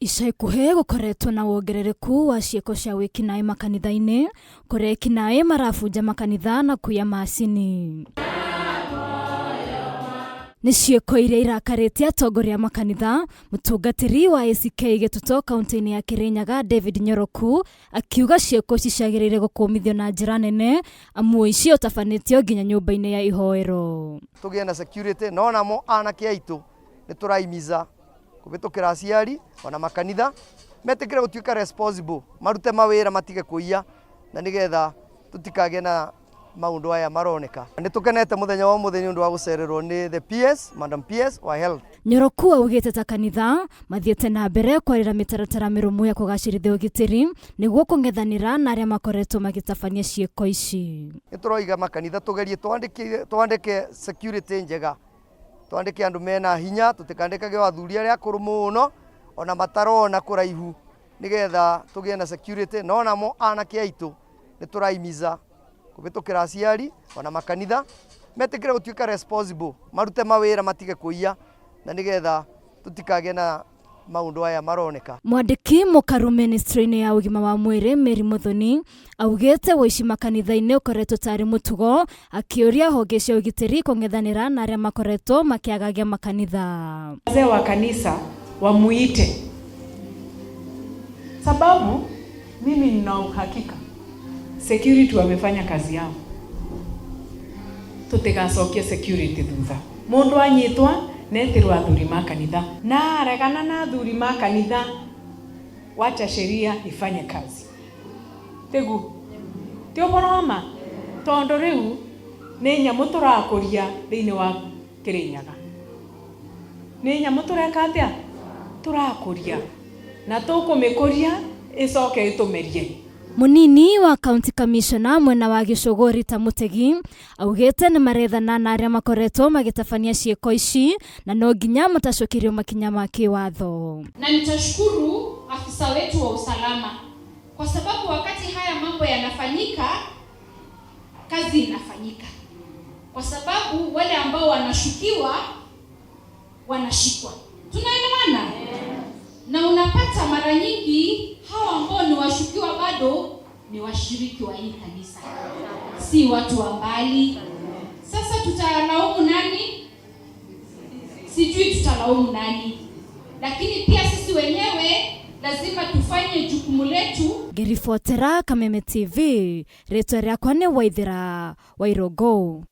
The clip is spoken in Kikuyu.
Ica ikuhĩ gũkoretwo na wongerereku wa ciĩko cia wĩkinaĩ makanitha-inĩ kũrĩa ekinaĩ marabunja makanitha na kuiya macini. Nĩ ciĩko iria irakarĩtie atongoria a makanitha. Mũtungatĩri wa ACK Gĩtuto kaunti-inĩ ya Kĩrĩnyaga David Nyoroku akiuga ciĩko ici ciagĩrĩire gũkũmithio na njĩra nene amu ũici ũtabanĩtio nginya nyũmba-inĩ ya ihoero. Tũgĩe na security no namo anake aitũ nĩ tũraimiza kũhĩtũkĩra aciari ona makanitha metĩkĩre gũtuĩka responsible, marute mawĩra matige kũiya na nĩgetha tũtikagĩe na maũndũ aya maroneka. Nĩ tũkenete mũthenya wa ũmũthĩ nĩ ũndũ wa gũcererwo nĩ the PS, Madam PS wa Health. Nyoroku augĩte ta kanitha mathiĩte na mbere kwarĩra mĩtaratara mĩrũmu ya kũgacĩrithia ũgitĩri nĩguo kũng'ethanĩra na arĩa makoretwo magĩtabania ciĩko ici. Nĩ tũroiga makanitha tũgerie twandĩke security njega, twandĩke andũ mena hinya, tũtikandĩkage o athuri arĩa akũrũ mũno ona matarona kũraihu nĩgetha tũgĩe na security no namo anake aitũ nĩ tũraimiza kũhĩtũkĩra aciari ona makanitha metĩkĩre gũtuĩka responsible, marute mawĩra matige kũiya na nĩgetha tũtikagĩe na maũndũ aya maroneka. Mwandĩki mũkaru ministry-inĩ ya ũgima wa mwĩrĩ Mary Muthoni augĩte ũici makanitha-inĩ ũkoretwo tarĩ mũtugo, akĩũria honge cia ũgitĩri kũng'ethanĩra na arĩa makoretwo makĩagagia makanitha. Wazee wa kanisa wamuite, sababu mimi nina uhakika security wamefanya kazi yao, tutigacokie security thutha. Mundu anyitwa netirwo athuri ma kanitha na aregana na athuri ma kanitha, wacha sheria ifanye kazi tigu ti ũhoro wa ma, tondu riu ni nyamu tũrakũria thĩinĩ wa Kĩrĩnyaga, nĩ nyamũ tũreka atĩa, tũrakũria na tũkũmĩkũria ĩcoke ĩtũmerie. Mũnini wa county commissioner mwena wa Gĩcũgũ Rita Mũtegi augĩte nĩ marethana na arĩa makoretwo magĩtabania ciĩko ici na no nginya matacũkĩrio makinya ma kĩwatho. Na nitashukuru afisa wetu wa usalama kwa sababu wakati haya mambo yanafanyika, kazi inafanyika, kwa sababu wale ambao wanashukiwa wanashikwa. Tunaelewana? Na unapata mara nyingi hawa ambao ni washukiwa bado ni washiriki wa hii kanisa, si watu wa mbali. Sasa tutalaumu nani? Sijui tutalaumu nani, lakini pia sisi wenyewe lazima tufanye jukumu letu. Ngĩribotera Kameme TV, rĩtwa rĩakwa nĩ Waithera Wairongo.